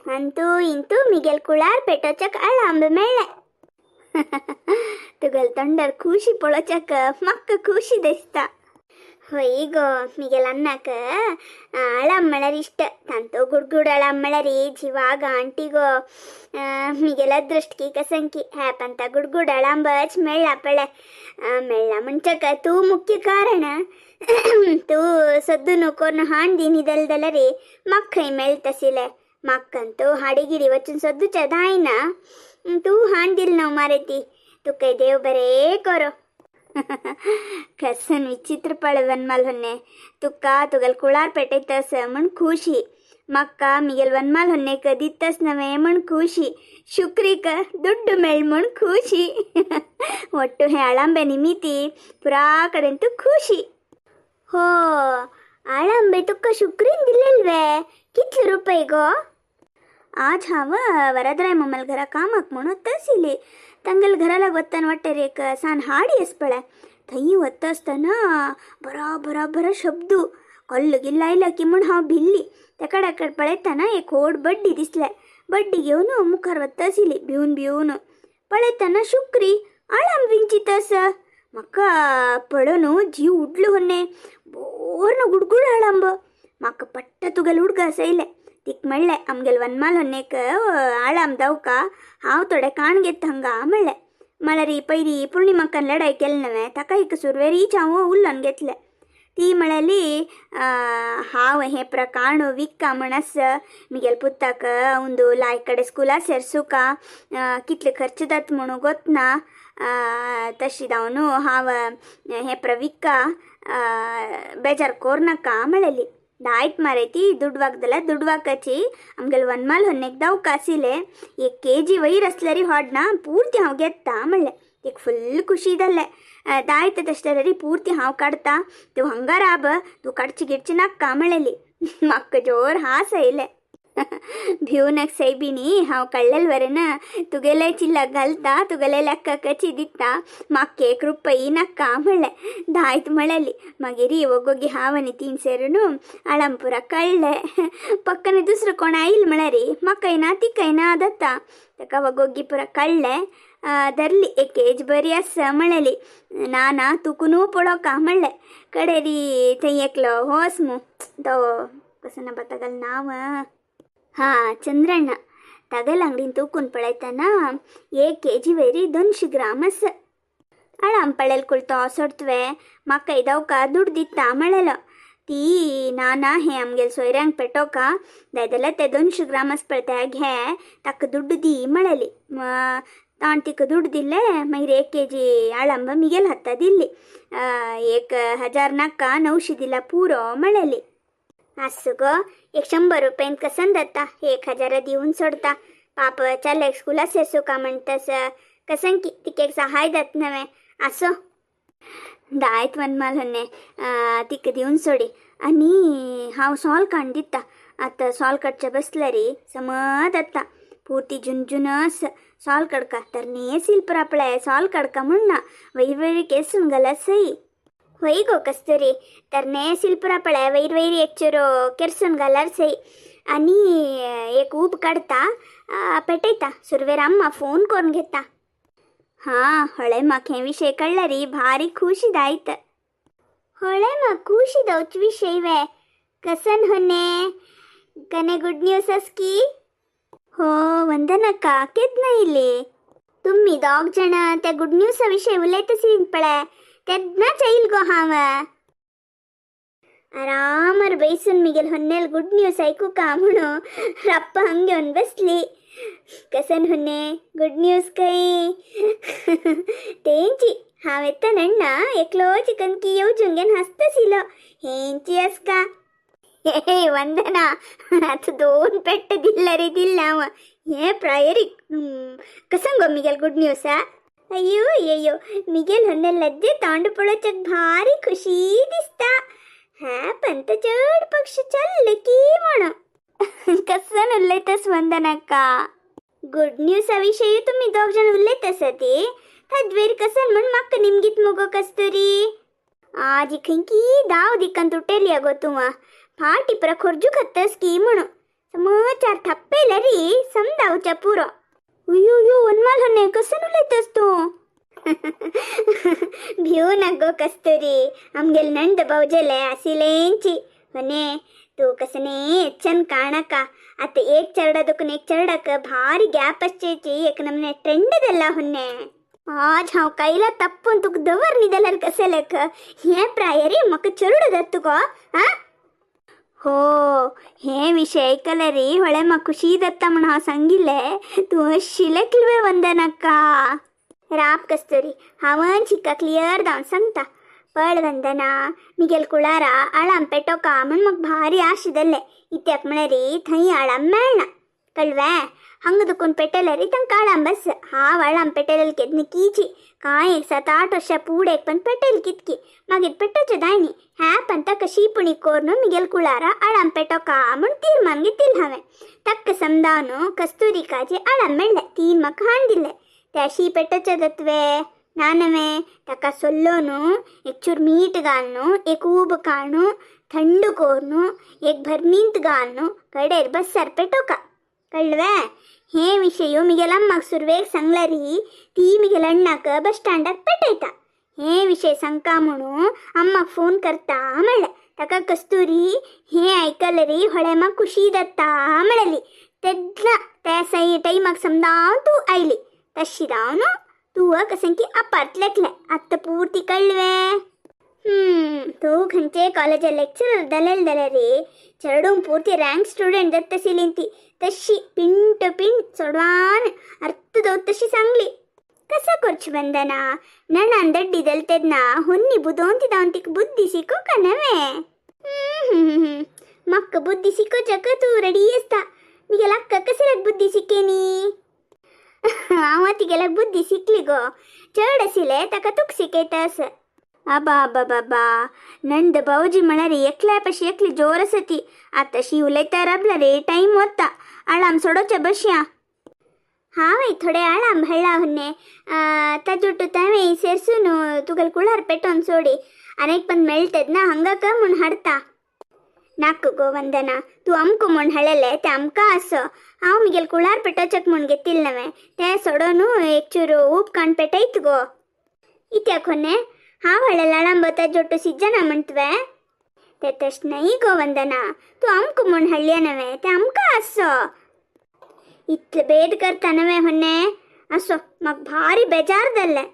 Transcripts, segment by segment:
ಅಂತೂ ಇಂತೂ ಮಿಗೆಲ್ ಕುಳಾರ್ ಪೆಟ್ಟೋಚಕ್ ಅಳಂಬ मेळ्ळे. तुगेल तोंडार खुशी पळोवच्याक म्हाका खुशी दिसता. हय गो, मिगेल अन्नाक ಅಳಂ म्हळ्यार इश्ट. तांतो गुडगुड ಅಳಂ म्हळ्यार जिवा गांटी गो. मिगेल ಅದೃಷ್ಟ की कसंकी हॅप अंत गुडगुड अळंबच मेळ्ळा पळे. मेळ्ळा म्हणच्याक तूं मुख्य कारण. तूं सद्दू कोन्न हाण दिनी दलदलरी म्हाका खंय मेळतसिले. म्हाकांतू हाडिगिडी वचून सद्दूच्या दायना. तूं हाण दिल न्हू मारे ती. तुका देव बरें करो. कसन विचित्र पळे वनमाल ಹೊನ್ನೆ, तुका तुगेल कुळार पेटयतस म्हण खुशी, म्हाका मिगेल वनमाल ಹೊನ್ನೆक दितस नवे म्हण खुशी, शुक्रीक दुड्ಡು मेळ म्हण खुशी. ಒಟ್ಟು हे ಅಳಂಬೆ ನಿಮಿತಿ ಪುರಾ ಕಡೆಂತು ಖುಷಿ. ಹೋ, ಅಳಂಬೆ ತುಕ್ಕ शुक्रीन दिलेल्वे? कितले रुपये गो? आज हांव वरदराय मम्मल घरा कामाक म्हणून तसिली. ತಂಗಲ್ घराला वत्तान वाटेर एक सान हाडी आसपळे. थंय वता आसतना बरा बरा बरा शब्द कल्ल गिल्ल आयला की म्हूण हांव भिल्ली. तेका कडेन पळयतना एक व्हड बड्डी दिसले. बड्डी घेवन मुखार वता आशिल्ली भिवन भिवन. पळयतना शुक्री आळाम विंचीत आसा. म्हाका पळोवन जीव उडलो होन्ने. बोर्न गुडगुड आळंब. म्हाका पट्ट तुगेल उडगास आयले. तिक म्हणलें, आमगेल वनमाल होन्नेक आळाम दावका, हांव थोडे काण घेत हांगा म्हणलें. म्हळ्यार पयली पूर्णिमाकान लढाई केली नवे, ताका एक सुरवेरीच हांव उल्लोवन घेतलें. ती म्हळ्याली, हांव हें प्रकाण विक्का म्हण आस, मिगेल पुताक अंदू लाय कडेन स्कुला सेरसुका, कितले खर्च जाता म्हणून गोतना, तशी जावन हांव हें प्रविक्का, बेजार कोरनाका म्हणलेली. दायत मारे ती दुडवाक जाल्यार दुडवाकाची आमगेले वनमाल होन्नेक दावका आशिल्ले. एक केजी वयर आसल्यारी हाडना, पूर्ती हांव घेता म्हणलें. तिका फुल्ल खुशी जालें. दायत तशें जाल्यार पूर्ती हांव काडटा, तूं हांगा राब, तूं काडची गिडची नाका म्हणलेली. म्हाका जोर हांस आयलें. भिवनाक सैबिणी, हांव काडलेल वरेन तुगेले चिल्लाक घालता, तुगेले लेक्काची दिता, म्हाका एक रुपय नाका म्हणलें. दायत म्हणलेली. मागीर ओगोगी हांव आनी तीन सेरून आळंपुरा काडले. पक्कने दुसरो कोण आयल म्हळ्यार म्हाकाय ना तिकाय ना जाता. ताका वगोगी पुरा काडले. धरली एक केज बरी आसा म्हणलेली. ना ना, तुका न्हू पळोवका म्हणलें. कडेरी थंय एकलो होस मू तो कसो ना तागेलें नांव, हां, चंद्रण्णा, तागेल्या अंगडीन तूकून पळयतना एक केजी वयरी 200 ग्राम आसा. अळाम पळेल कुलतो सोडतवे, म्हाका दावका दुड दिता म्हणलेलो. ती ना ना, हे आमगेल सोयऱ्यांक पेटोवका जाय जाल्यार ते 200 ग्राम आसा पळय ते घे, ताका दुड्ड दी म्हणलेली. ताण तिका दुड्ड दिले. मागीर एक केजी आळंब मिगेल हाता दिल्ली. 1000 नाका, 900 दिला पुरो म्हणलेली. आसूं गो, एक 100 रुपयान कसन जाता, 1000 दिवन सोडता. पाप चल्याक स्कुला सेरसुका म्हणटस, कसन की तिका एक सहाय जात नवें. आसो, दायत वनमाल होन्ने तिका दिवन सोडी आनी हांव सॉल काडून दिता. आतां सॉल काडचे बसल्यारी समज जाता. पूर्ती झुनझुनस सॉल काडका तर ने पळय सॉल काडका म्हण ना, वयर वयर केसून घाला सई. होय गो कस्तुरी, तर ने शिल्परा पळय वयर वयर एक चेरो केरसून घाल्यार सई. आनी एक ऊब काडता, पेटयता. सुरवेर अम्मा फोन करून घेता. हां, ಹೊಳೆ म्हाका हे विशय कळ्ळरी भारी खुशी दायत. ಹೊಳೆ म्हाका खुशी जावचे विशय वे? कसन होने कने गुड न्यूज असकी? हो वंदनक्का, केन्ना येयली तुम्ही दोग जण? त्या गुड न्यूजा विशय उलयतसीन पळय, तेन्नाच येयल गो हांव. आरामार बैसून मिगेल होन्नेल गुड न्यूज ऐकूका म्हणून रप्पा हंग घेवन बसली. कसन होन्ने गुड न्यूज खंय? तेंची हांव येतना अण्णा एकलो चिकन की येवजून घेवन हांसताशिल्लो, हेंची आसका. हे वंदना, आतां दोन पेट्ट दिल्ला रे दिल्ला हांव हे प्रायरीक. कसं गो मिगेल गुड न्यूज? आ, अय्यो अय्यो, मिगेल होन्ने लज्जे तोंड पळोवच्याक भारी खुशी दिसता. हा पंत चड पक्ष चल्ले की म्हणून कसन उलयतस वंदनाका? गुड न्यूजा विशयी तुम्ही दोग जण उलयत आसा ती तद्वेर कसन म्हण म्हाका निमगीत मुगो कस्तुरी. आजी खंयकी दाव दिकान तुटेली गो तुवा, फाटी परा खोर्जू खातस की म्हणून समज. चार थप्पेले री समजावच्या पुरो. उयो उयो वनमाल होने कसन उलयतस तूं? भिवू नको कस्तुरी, आमगेल नंद भावजेले आसिलेंची. होने तू कसने ಹೆಚ್ಚನ್ ಕಾಣಕ. ಅತ್ತ ಏಕ್ ಚರಡದಕ್ಕೂ एक चरडक भारी ग्याप असचेची एक नमने ट्रेंड दल्ला होन्ने. आज हांव कायला तप्पून तुका दवर न्ही जाल्यार कशें लेख हें प्रायरी म्हाका चेरडू जाता तुका. आं हो हे विशय आयकले री होळे म्हाका खुशी जाता म्हूण हांव सांगिल्लें. तूं अशी लेखलवे वंदनाका. राब कस्तुरी, हांवन शिका क्लियर जावन सांगता. पळ वंदना, मिगेल कुळारा आळाम पेटोका म्हूण म्हाका भारी आश जाल्लें. इत्याक म्हळ्यार थंय आळाम मेळना कळवें. हांगा दुखून पेटयल्यार तांकां आळाम बस. हांव आळाम पेटयलें केन्ना कीची कांय एक 7-8 वर्सां पुडेक पण पेटयल कितकी मागीर पेटोवचें दाय न्ही. ह्या पण ताका शीपुणी कोरून मिगेल कुळारा आळाम पेटोका म्हूण तीर्मान घेतिल्लें हांवें. ताका समजावन कस्तुरी काजी आळाम मेळ्ळें, तीन म्हाका हाण दिलें. त्या शी पेटोवचें जातवे ना नवें ताका सोल्लोनु एक चूर मीठ घालनु एक ऊब काडनु थंड कोरनु एक भरणींत घालनु कडेर बस्सार पेटोवका कळ्ळें. हे विशय मिगेल अम्माक सुरवेक सांगल्यारी ती मिगेल अण्णाक बस स्टँडाक पेटयता. हे विशय सांगका म्हणून अम्माक फोन करता म्हणलें. ताका कस्तुरी हे आयकलें री होळे म्हाका खुशी जाता म्हणली. तेन्ना त्या सई टायमाक समजावन तूं आयली तशी जावन तूं कशें की अपार्ट लेखलें. आतां पुर्ती कळ्ळें. तूं खंयचे कॉलेजा लेक्चरर जालें जाल्यार चेडूं पूर्ती रँक स्टुडंट जाता आशिल्ली ती. तशी पिन टू पिन चोडवान अर्थ दवर तशी सांगली. कसा करचें वंदना, नणान दड्डी जालें तेन्ना होन्नी बुदवंती जावन तिका बुद्दी शिकोवका नवें. म्हाका बुद्दी शिकोवच्याक तूं रेडी आसता. मिगेल अक्का कसल्याक बुद्दी शिकेनी? हांव तिगेल्याक बुद्दी शिकली गो, चड आशिल्लें ताका तुका शिकयता आस. आबा आबा बाबा, नंद भावजी म्हळ्यार एकल्या पशी एकली जोर आसा ती. आतां शी उलयता राबला रे टायम वता. आळाम सोडोवचे बसया. हांवें थोडे आळाम हाडला होन्ने ताजोटू तांवें सेरसून तुगेल कुळार पेटोवन सोडी आनी पण मेळटत ना हांगा म्हूण हाडता. नाक गो वंदना, तूं आमकां म्हूण हाडलेलें तें आमकां आसो. हांव मिगेल कुळार पेटोवच्याक म्हूण घेतिल्लें नवें तें सोडोन एक चूर ऊब काण पेटयत गो. इत्याक होन्ने हांव हाडलेलें आळांबो ताजोटू सिजना म्हणटवे तें तशें न्हय गो वंदना, तूं आमकां म्हूण हाडलें नवें तें आमकां आसो. इतलें भेद करता नवें होन्ने असो म्हाका भारी बेजार जाल्लें.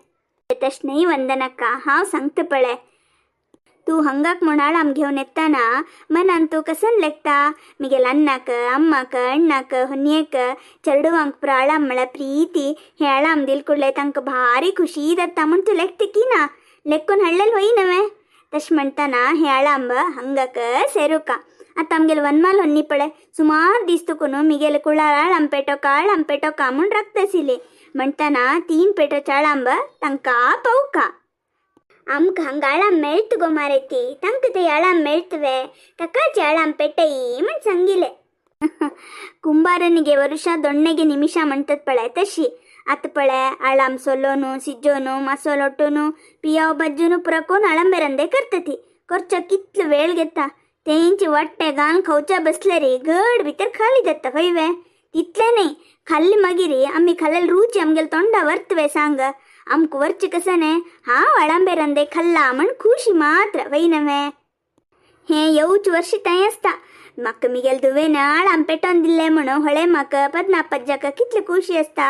तें तशें न्हय वंदनाका, हांव सांगता पळय. तूं हंगाक म्हूण आळाम घेवन येताना मनान तूं कसन लेखता मिगेल अन्नाक अम्माक अण्णाक होन्येक चेडवांक पुरो आळाम म्हळ्यार प्रीती. हे आळाम दिल कुडले तांकां भारी खुशी जाता म्हूण तूं लेखता की ना? लेखून हाडलेलें होय नवें. तशें म्हणटाना हे आळांब हंगाक सेरुका. आतां आमगेल वनमाल होन्नी पळय सुमार दीस तुकून मिगेल कुळार आळाम पेटोवका आळाम पेटोवका म्हूण राखता आशिल्ली. म्हणटाना 3 पेटोचे आळांब तांकां पावका. आमकां हांगा आळाम मेळत गो मारेती, तांकां ते आळाम मेळतवे ताकाच आळाम पेटयी म्हूण सांगिल्लें. ಕುಂಬಾರನಿಗೆ ವರುಷ ದೊಣ್ಣೆಗೆ ನಿಮಿಷ म्हणतात ಪಳೆ ತಶಿ. ಅತ್ ಪಳೆ ಆಳಾಮ್ ಸೊಲ್ಲೋನು ಸಿಜ್ಜೋನು ಮಸೋಲೊಟ್ಟುನು ಪಿಯಾವ್ ಬಜ್ಜುನು ಪುರಕೋನು ಅಳಂಬೆರಂದೆ ಕರ್ತತಿ. ಕೊರ್ಚ ಕಿತ್ಲು ವೇಳ್ಗೆತ್ತ तेंची वाट्टे घालून खावच्या बसले रे गड भितर खाली जाता खंय वे. तितलें न्ही खाल्ली मागीर आमी खाल्लेली रुची आमगेले तोंडा वरतवे सांग. आमकां वरचें कशें न्ही हांव अळंबेरंदे खाल्ला म्हण खुशी मात्र वय नवें. हें येवच वर्ष थंय आसता. म्हाका मिगेल धुवेन आळाम पेटोवन दिल्लें म्हणून होळे म्हाका पद्नापज्जाक कितली खुशी आसता.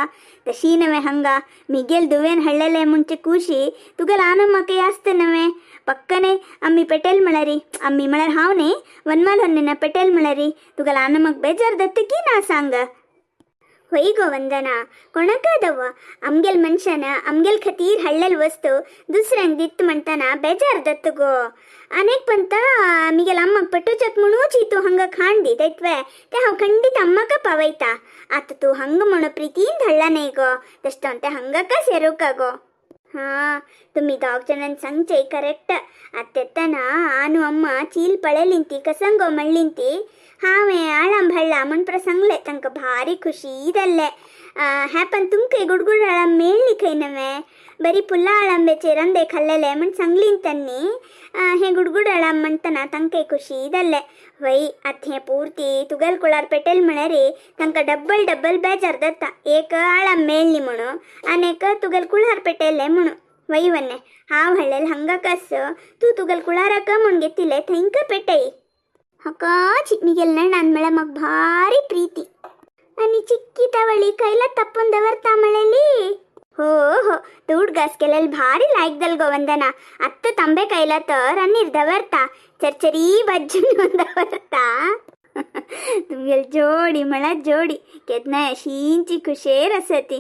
तशी नवें हांगा मिगेल धुवेन हाडलेलें म्हणचे खुशी तुगेल आनम्माकय आसता नवें. पक्कने आमी पेटेल म्हळ्यारी आमी म्हळ्यार हांव न्ही वनमाल होन्नेना पेटेल म्हळ्यारी तुगेल आनम्माक बेजार जाता की ना सांग. होय गो वंदना, कोणाक दव आमगेल मनशान आमगेल खातीर हाडलेल वस्तू दुसऱ्यांक दित म्हणटाना बेजार जाता गो. अनेक पंत मिगेल अम्माक पेटोवच्याक म्हणूच तूं हांगा खाण दी तैतवे तें हांव खंडीत अम्माक पावयता. आतां तूं हांगा म्हणून प्रितीन धाडला न्ही गो, तशें तें हांगाका सेरुका गो. हां तुमी दोग जाणांनी सांगचें करेक्ट. आतां येतना आनु अम्मा चील पळयली कसंगो म्हणली ती हांवें आळाम हाडला म्हूण पुरो सांगलें. तांकां भारी खुशी जाल्लें. हें पण तुमकां गुडगुड आळम मेळ्ळी खंय नवे बरी पुल्ला आळंबेचे रंदे खाल्लेले म्हण सांगली त्यांनी. हे गुडगुड आळम म्हणतना तांकां खुशी जाल्ले. वय आतां हें पुर्ती तुगेल कुळार पेटेल म्हळ्यार तांकां डब्बल डब्बल बेजार जाता. एक आळम मेळ्ळी म्हणून आनी एक तुगेल कुळार पेटेले म्हणून. वय वन्ने हांव हाडलेले हांगा कस तूं तुगेल कुळाराक म्हूण घेतिल्ले थंयका पेटय. हाका मिगेल नणान म्हळ्यार म्हाका भारी प्रीती. आनी चिक्की तवळी कैला तप्पून दवरता म्हळेली. हो हो तूट घास केलेली भारी लायक दल गो वंदना. आत्ता तांबे कैला तर आनी दवरता चरचरी भज्जून दवरता. तुमगेल जोडी म्हळ्यार जोडी केन्नाय अशींची खुशेर आसा ती.